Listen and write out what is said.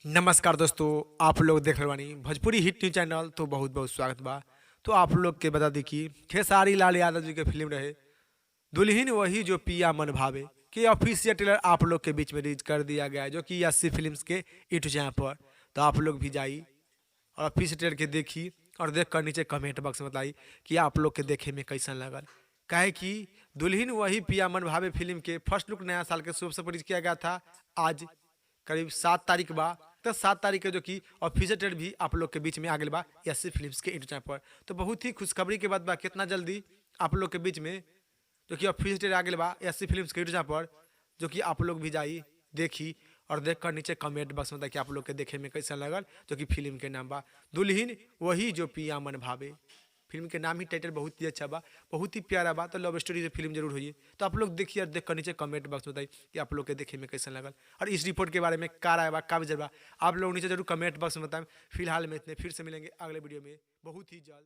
नमस्कार दोस्तों, आप लोग देख रहे बानी भोजपुरी हिट न्यूज चैनल। तो बहुत बहुत स्वागत बा। तो आप लोग के बता दी कि खेसारी लाल यादव जी के फिल्म रहे दुल्हन वही जो पिया मन भावे के ऑफिशियल ट्रेलर आप लोग के बीच में रिलीज कर दिया गया है, जो कि 80 फिल्म्स के यूट्यूब चैनल पर। तो आप लोग भी जाई और ऑफिशियल ट्रेलर के देखी और देख कर नीचे कमेंट बॉक्स में बताई कि आप लोग के देखे में कैसन लगल। काहे कि दुल्हन वही पिया मन भावे फिल्म के फर्स्ट लुक नया साल के शुभ अवसर पर रिलीज किया गया था। आज करीब 7 तारीख बा, तो 7 तारीख के जो कि ऑफिशियल ट्रेलर भी आप लोग के बीच में आ गया बा 80 फिल्म्स के यूट्यूब चैनल पर। तो बहुत ही खुशखबरी के बात बा, कितना जल्दी आप लोग के बीच में जो कि ऑफिशियल ट्रेलर आ गया बा 80 फिल्म्स के यूट्यूब चैनल पर, जो कि आप लोग भी जाई देखी और देख कर नीचे कमेंट बॉक्स में बताई कि आप लोग के देखे में कैसा लगल। जो कि फिल्म के नाम बा दुल्हन वही जो पिया मन भावे। फिल्म के नाम ही टाइटल बहुत ही अच्छा बा, बहुत ही प्यारा बा। तो लव स्टोरी से फिल्म जरूर होइए। तो आप लोग देखिए और देख कर नीचे कमेंट बॉक्स में बताइए कि आप लोग के देखे में कैसा लगल और इस रिपोर्ट के बारे में का राय बा, का विचार बा, आप लोग नीचे जरूर कमेंट बॉक्स में बताएं। फिलहाल में इतने, फिर से मिलेंगे अगले वीडियो में बहुत ही जल्द।